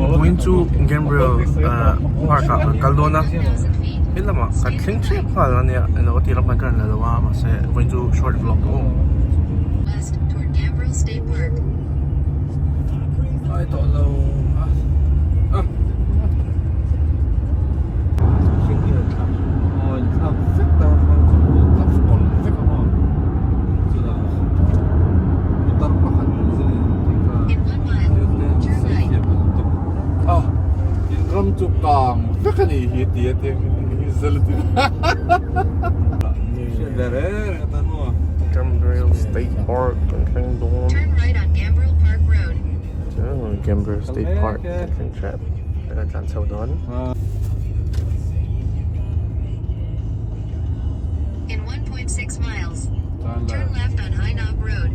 Vawiin chu Gambriel park ah kan kal dawn a he lamah kan thleng tep nghal a nia eng lo tih lam kan la lo a mahse vawiin chu short vlog a awm. Ram chu kang vek a nih hi tia tiang hi zel a ti Gambrill State Park kan thleng dawn Gambrill State Park kan thleng tep kan tlan chho dawn. In 1.6 miles, turn left on High Knob Road.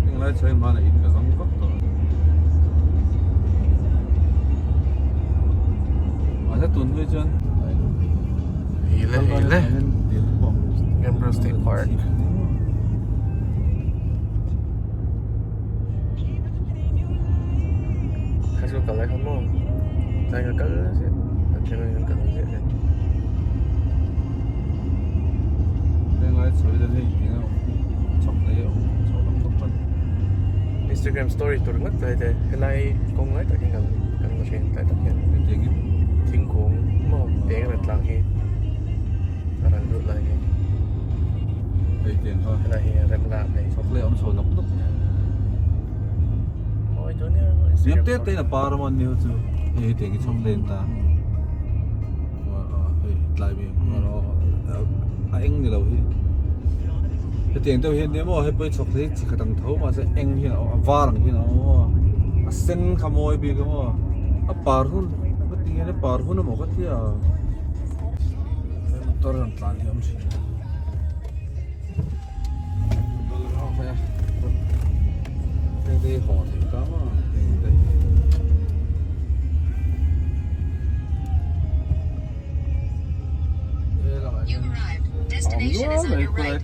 Englai chhai hmana in ka zawng vak tawh. Mahse tun hlui chuan Hei le hei le Gambrill State Park. High school kal lai khan maw tlai ka kal ziah kan thian in kan kal ziah nen. Henglai chho hian hei eng a awm hi chhawk hlei a awm chho lam deuh pawn. Instagram story tur ngawt lai te helai kawng lai tak hian kan kan la thin tlai tak hian Hetiangin thingkung maw peng rat lang hi a ran lut lai hi. Hei tiang kha. Helai hi rem lak hei. Chhawk hlei a awm chho nawk nawk. Liam te te in a par a maw ni ho chu hei hetiang hi chhawk hlei an ta hei tlai mi a eng ni lo hi hetiang deuh hian nia maw hei pawh hi chhawk hlei chi khat ang tho mahse eng hian a var ang hian a awm a maw a sen kha mawi bik a maw a par hun ka ti hian a par hun emaw ka tia motor rawn tlan hi a awm thin. You've arrived. Destination is on your right.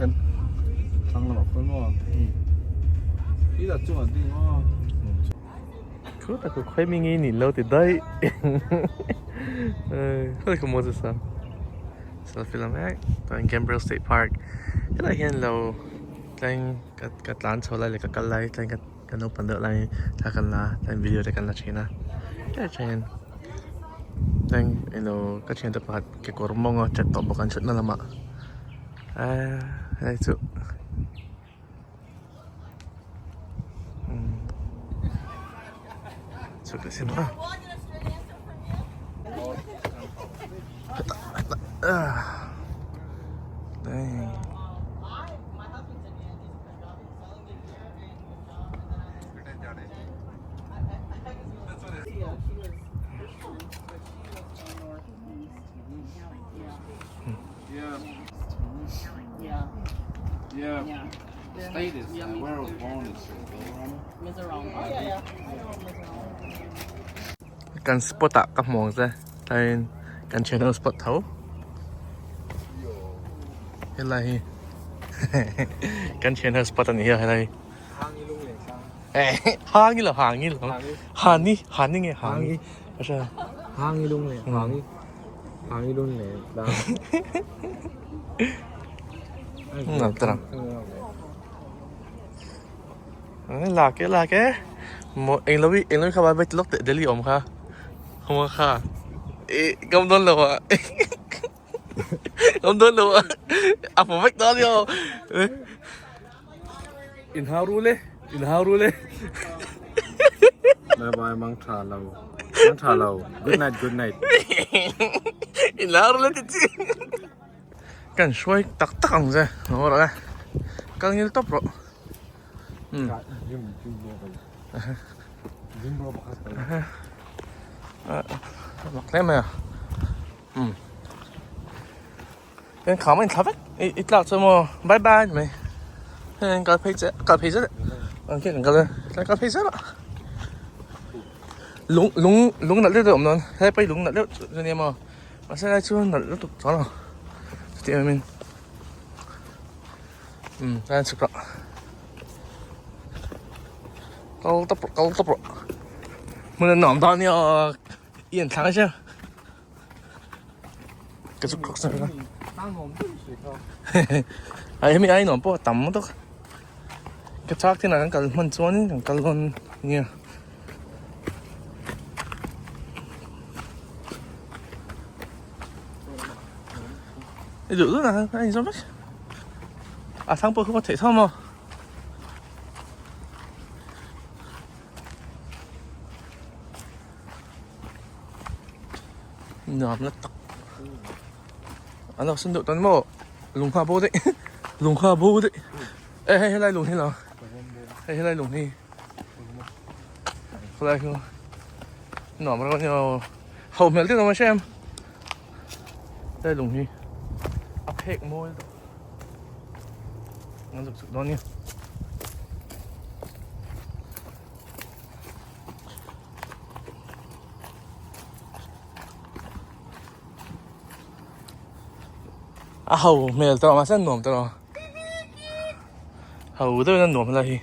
Khoi mi nge ni lo ti daih. Khoi ka Moses a. Selfie la mek chuan Gambrill State Park helai hian lo tleng ka ka tlan chho lai leh ka kal lai tleng ka ka naupang deuh lai thla kan la tleng video te kan la thin a hetiang hian tleng ilo ka thiante pakhat kekawr mawng a chat tawh bawk an thutna lamah eee hei chu. Kan spot ah ka hmuh ang che tlaiin kan channel spot tho helai hi kan channel spot a ni a helai hi hang i lo hang i lo hani hani nge hangi hangi lung leh hangi hangi lung leh tlang Lak e lak e maw eng lo eng lo kha vai vai lawk teh Delhi awm kha hma kha ih ka awm dawn lo ah ka awm dawn lo ah a hmu vek dawn ania aw in hau ru le in hau ru le Bye bye mang tha lo mang tha lo good night good night in hau ru le ti chi. Kan hruai tak tak ang che haw rawh e kal ngil tawp rawh umm mak hle mai a umm eng kham a inthla vek i tlak chu maw bye bye mai heng kal phei che kal phei zet ang khi kan kal a kal phei zet a lung lung lung nalh deuh deuh a awm dawn helai pawh hi lung nalh deuh chu ania maw. Mahse lai chu nalh lutuk chuan lo chuti em em in umm tlai an chhuk a. Kal tawp rawh kal tawp rawh hmun a nuam dawn nia i en thlang asia ka chu khawk sak a ai hemi ai nuam pawh a tam tawk ka chak thin ah kan kal hman chuan in kan kal dawn nia. I duh duh na a inzawm vek a thlang pawh kha theih tho maw. Nuam la tak an lo sen deuh tan maw lung kha bo daih lung kha bo daih e hei helai lung hi lo hei helai lung hi helai hi nuam reuh ania aw ho hmel deuh ang a hrem helai lung hi a phek mawi deuh. An zuk chuk dawn nia. A ho hmel tawh mahse a nuam tawh. Ho deuhin a nuam helai hi.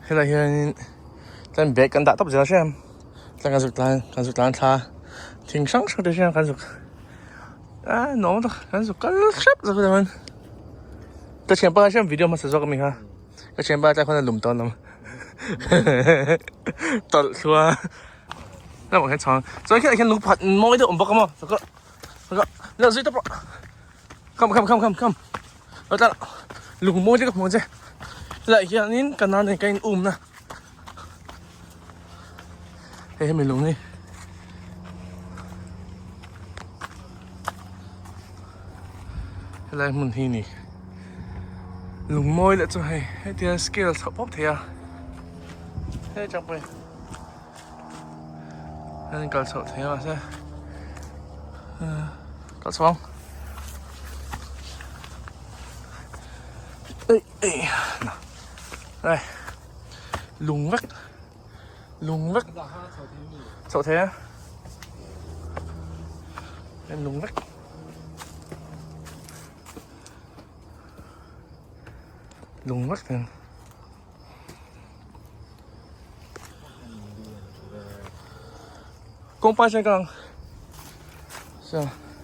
Helai hianin chuan bag kan dah tawp zel hrem chuan kan zuk tlan kan zuk tlan thla thing hrang hrang te hian kan zuk ah nuam tak kan zuk kal hrep zawk chuan ka thianpa hian video hmasa zawk ami kha ka thianpa tlai khawn a lum tawn lam tawlh thlua lamah hian chhang chuan khian khian lung pakhat mawi deuh awm bawk a maw la zui tawp rawh come come come come come. Tah lung mawi te ka hmu ang che helaiah hianin ka nan nen ka in um na hei hemi lung hi helai hmun hi ni lung mawi leh chu hei hetia scale chhoh pawp thei a hei chang pawh hi an kal chhoh thei a mahse kal chho ang ei ei đây lung vek lung vek chho thei a em lung vek lung vek thei Kawngpa hian ka lang so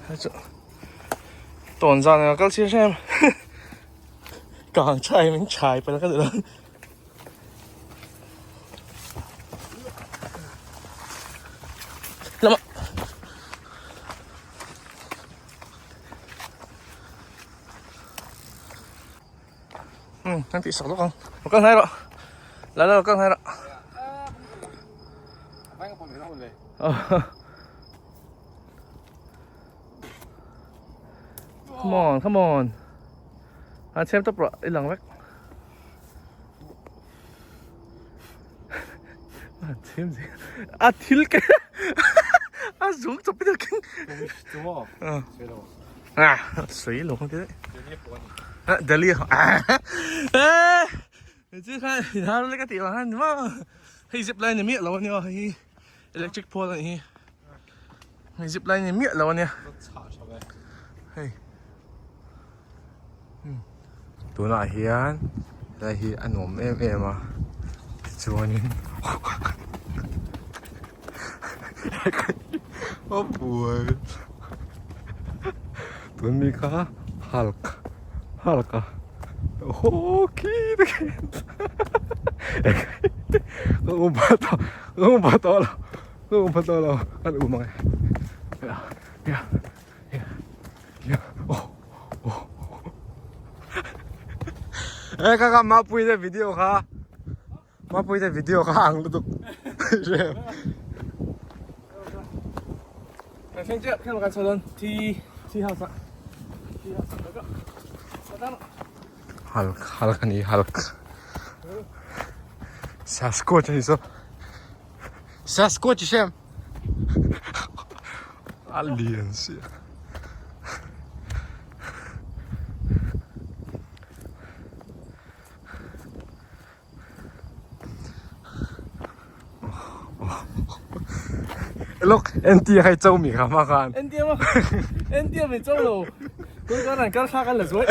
hei chu tawn zan ah kal chhir hrem kang chai min chai palh ka duh lo. Lama Um kan tih sak lawk ang lo kal hnai rawh la la lo kal hnai rawh come on come on a chhem tawp rawh i lang vek a chhem zel a thil ke a zung chawp i king À, sui lùng thế đấy. Delhi à. Ê, chứ khai nó lấy cái tiểu han mà. Hay zip line này miệng lâu anh hi. Electric pole này hi. Hay zip line này miệng lâu anh Hey. Tunah hian helai hi a nuam em em a tichuanin a buai tun mi kha hulk hulk a aw khi te khi ka um pha tawh ka um pha tawh lo ka um pha tawh lo kan um ang e ya E ka ka mapui te video kha mapui te video kha ang lutuk Kan thleng chiah khen kan chho dawn thi thi house ah thi house ah ka Hulk Hulk ani Hulk Sasquatch ani so Sasquatch i hriam A lian sia. Look, NT hai châu mi kha ma khan. NT ma. NT mi châu lo. Kun kan an kal kha kan la zuai.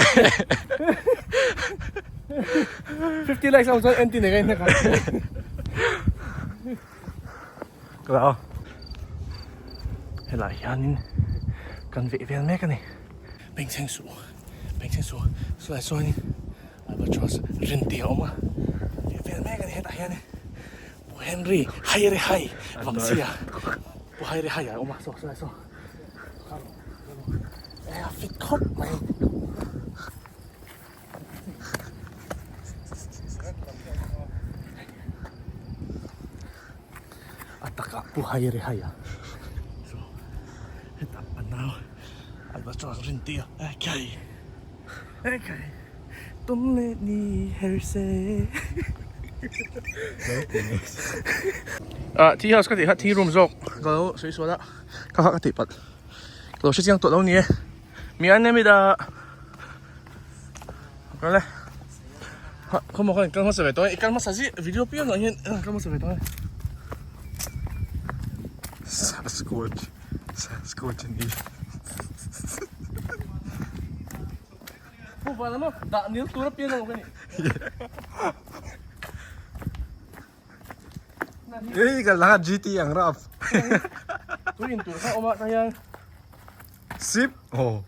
50 likes ang chuan anti nei ka inhnek ang. Ka la. Helai hianin kan veh vel mek a ni. Bengchheng suh, bengchheng suh, saw lai sawn albatross rin tih a awm a. Veh vel mek a ni hetah hianin Pu Henry Hairehai Vangchhia Pu Hairehai a awm a saw saw lai saw. A fit khawp mai. A takah pu hai ri hai a so hetah a nau albatross rin tih a ekhai ekhai don't let me her say ah tea house ka tih kha tea room zawk ka lo sawi sual a ka kha ka tih palh ka lo hre chiang tawh lo ni e mi an nem i dah. Kal e. Ha, khawmaw khan kal hmasa ve tawh e. I kal hmasa zia video piang ah hian kal hmasa ve tawh e. Sasquatch. Sasquatch an ni. Pu van emaw dah nil tur a piang ang ka ni. Ei ka langa GT ang rap. Tui in tur kha awm ah ta hian. Sip. Oh.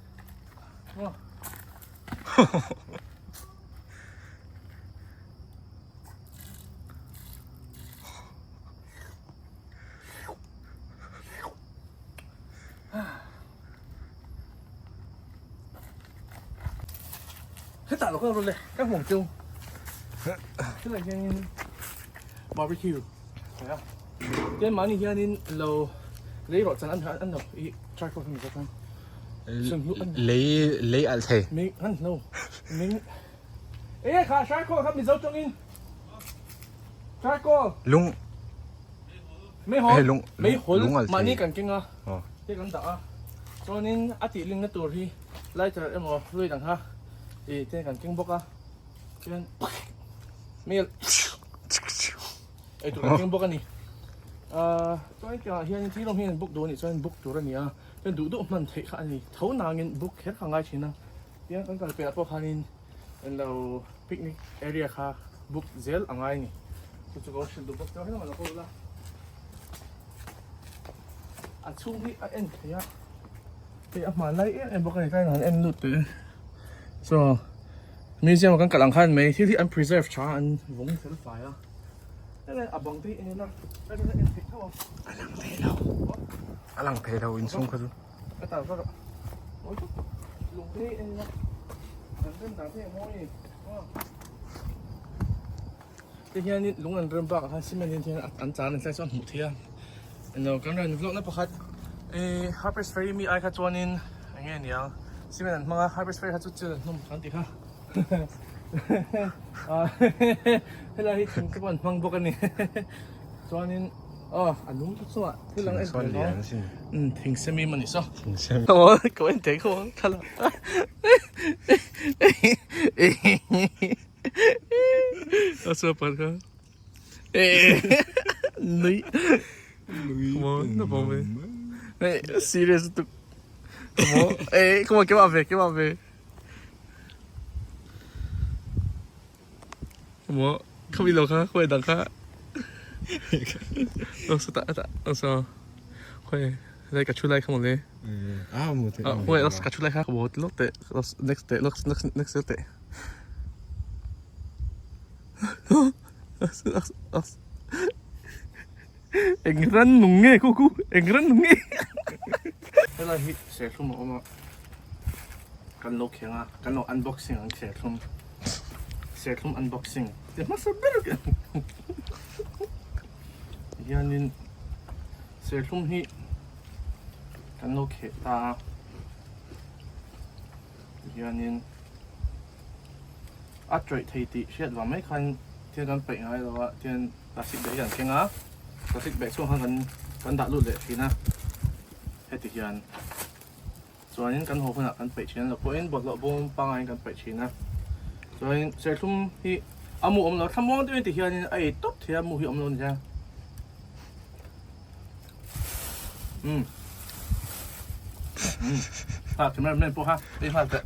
Hetah lo kal rawh le, ka hmuh chu. Tilai hianin barbecue a tin mahni hianin lo lei rawh chan an lo i charcoal hemi zawk khan Lei lei alh thei. Ming an no ming e kha charcoal kha mizo tawngin charcoal lung mei hol mei hol mahni kan keng a te kan dah a chuanin a tih lingna tur hi lighter emaw hlui dang kha ih te kan keng bawk a chuan mel eitur kan keng bawk a ni ah chuan tiangah hian thil rawng hian book duh a nih chuan book tur a ni a chuan duh duh hman theih kha a ni tho nangin book kher kha a ngai thin a tiang kan kal piahah pawh khanin englo picnic area kha book zel a ngai a ni chu chu ka lo hrilh duh bawk chuan helamah lo kal ula a chhung hi a en theih a hei a hmanlai em em bawk a ni tlaiin han en lut teh so museum ah kan kalh ang khan mai thil hi an preserve tha a an vawng fel fai a helai a bang te hi en ila a en theih tho a a lang thei lo a lang thei lo inchhung kha chu ka tar vak a lung te hi en ila an rem dan te hi a mawi a ni Ti hianin lung an rem bakah khan cement in hian an chan an tlai chu a hmuh theih a eng kan rawn vlog na pakhat eh Harper's Ferry mi ai kha chuanin eng nge niang cement an hmang a Harper's Ferry kha chu chil an hnawm kan ti kha helai hi thing te pawh an hmang bawk a ni chuanin aw a lung te chungah thil ang en thei a thing semi emaw ni saw aw ka en thei khaw ang thlalak A sua pat kha. Nui. Come on, no bom ve. Hey, serious tu. Come on. Hey, come on, come on ve, come on ve. Come on. Không đi đâu kha, không đằng kha. Đâu sao ta ta, đâu sao. Khoe, đây cả chú lại không le. Ah, khoe, cả chú lại kha. Look te, next te, look next next te. Eng ran nung nge ku ku eng ran nung nge helai hi serthlum a awm a kan lo kheng a kan lo unboxing ang serthlum serthlum unboxing ti hmasa ber hianin serthlum hi kan lo kheh ta a hianin a tawih thei tih hriat vang mai khan thil kan peih ngai lo a tian plastic bag hi kan keng a plastic bag chhungah khan kan kan dah lut leh thin a heti hian chuanin kan haw hunah kan peih thin a lo pawhin bawlhhlawh bawm pangaiin kan peih thin a chuanin serthlum hi a mu awm lo thlamuang deuhin ti hianin a ei tawp thei a mu hi awm lo a ni hian umm umm a cameraman pawh kha ei nghal teh.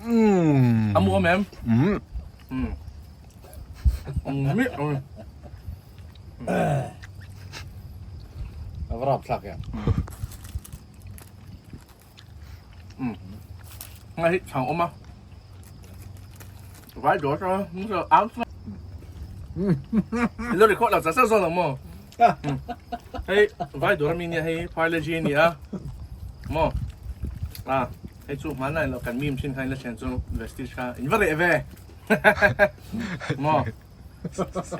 Umm. A mu awm em? Umm. Um. Um mi. Um. A va rap thlak em. Um. Ngai hi chhang awm a. Vai dawr chu ni lo am chu. Lo record lo sa sa lo mo. Hei vai dawr mi nia hei Parle G nia. Mo. À, hei chu hmanai lo kan meme thin kha in la thian chu Vestige kha in va reh ve. Mo.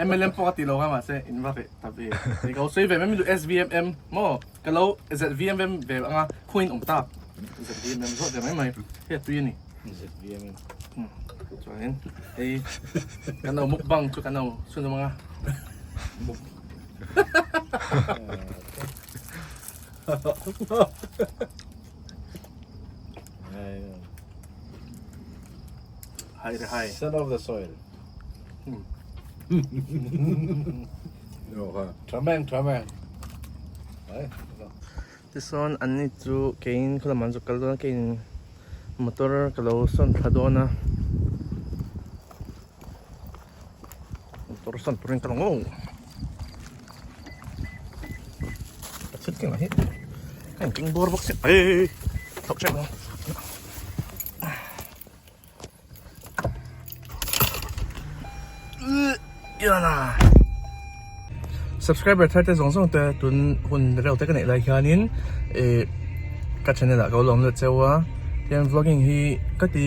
MLM pawh ka ti lo kha mahse in va reh ta ve. Hei ka lo sawi ve mai mi duh SVMM maw ka lo ZVMM ve anga khuain awm tak ZVMM zawh ve mai mai hei a tui a ni. ZVMM. Chuanin hei kan lo mukbang chu kan lo chhun awm anga. Hai re hai. Son of the soil. Tha meng, tha meng. Tichuan an ni chu keiin khawlam an zuk kal dawn a keiin motor ka lo sawn thla dawn a motor sawn turin ka lo ngo ka thil keng ah hi ka in keng bawr bawk si eii thawk teuh lo. Subscriber thar te zawng zawng te tun hun reuh te ka neih lai hianin ih ka channel ah ka lo lawm lut cheu a tian vlogging hi ka ti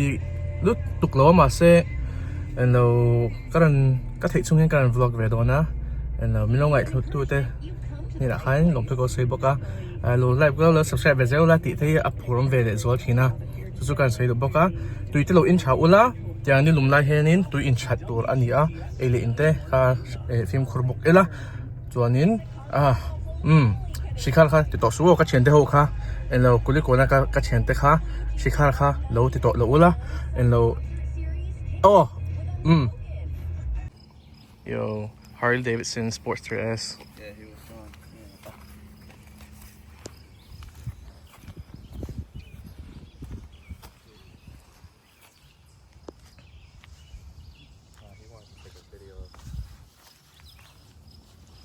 lut tuk lo a mahse englo ka rawn ka theih chhung hian ka rawn vlog ve dawn a englo min lo ngaihthlut tu te hnenah khan lawmthu ka lo sawi bawk a lo like lo subscribe ve zeuh la tih te hi a phur awm ve leh zual thin a. Chu chu kan sawi duh bawk a, tui te lo in tha ula tiang ni lum lai hianin tui in that tur a ni a, ei leh in te kha fimkhur bawk ila chuanin ah umm shikhar kha ti tawh suh aw ka thiante ho kha englo kulikawn a ka thiante kha shikhar kha lo ti tawh lo ula englo aw umm yo Harley Davidson Sportster S.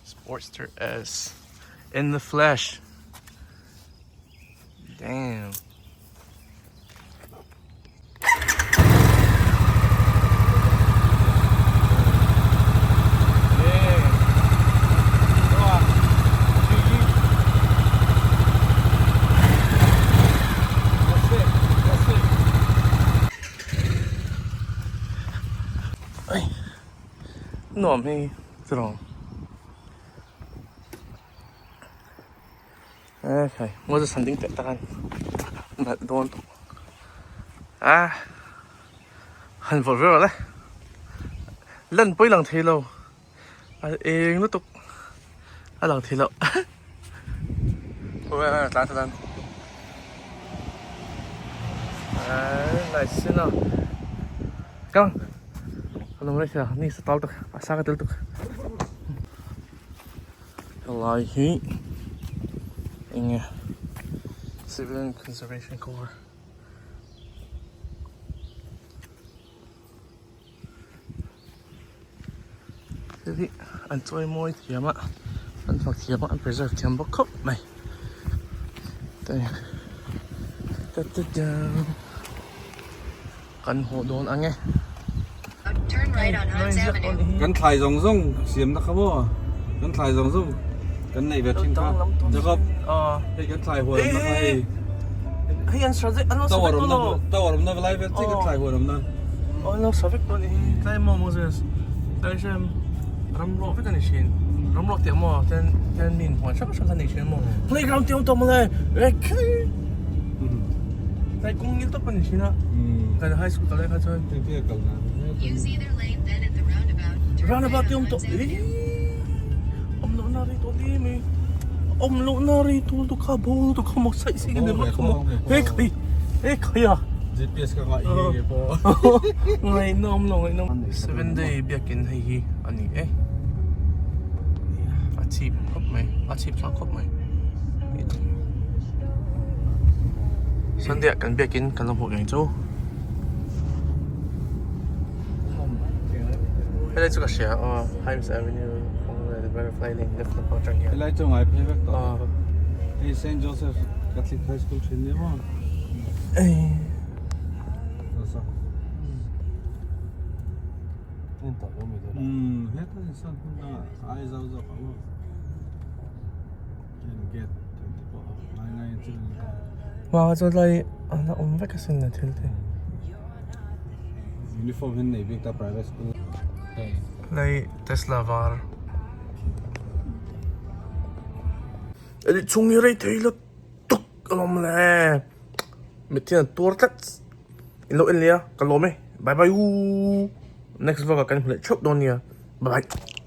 Sportster S in the flesh. Damn. Nuam hi chu Okay, Moses han ding teh tak an nalh dawn tawh a han vawrh viau le lan pawi lang thei lo a eng lutuk a lang thei lo tlan tlan nice sin a come on lo rei ni sa tal tuk a sa ka tel tuk. Helai hi eng nge Civilian Conservation Corps thil hi an chawi mawi thiam a an fak thiam a an preserve thiam bawk khawp mai kan hmuh dawn ang e. Kan thlai zawng zawng siamna kha maw kan thlai zawng zawng kan neih ve thin kha Jacob hei kan thlai huan awmna kha hei hei an sa an lo sa vek tawh lo tower awmna lai vel chiah kan thlai huan awmna an lo sa vek tawh anih hi tlai maw Moses tlai hrem ram ruak vek ani thin ram ruak tih maw ten ten min huan hrang hrang kha nei thin maw playground te awm tawh mawle Tlai kawng ngil tawp a ni thin a, kan high school kalai kha chuan. Roundabout te awm tawh eii awm loh na rei tawh hle mai awm loh na rei tawh lutuk kha bo lutuk kha maw saih saih ka ni ringawt kha maw he khai he khai a GPS ka ngah i nge pawh ngaihna awm lo ngaihna seven day biakin hei hi a ni e a chhip khawp mai a chhip thlak khawp mai. Sunday ah kan biakin kan lo hmuh reng chu. Helai chu ka hria aw Himes Avenue kawng leh Butterfly Lane left lampang atang hian. Helai chu ngai phei vek tawh. Hei Saint Joseph Catholic High School thin nia maw? Ei. Umm heta in sawn hmun dangah ai zau zawk a maw? Heng gate te pawh ngai ngai chu a ni ta. Hma chu tlai an la awm vek asin le thil te. Uniform hi an nei bik ta private school. Tlai Tesla var. Edit chhung hi rei thei lutuk alawm le. Mitthi an tuar tlat. In lo en leh a ka lawm e. Bye bye u. Next vlog ah kan hmu leh theuh dawn nia. Bye bye.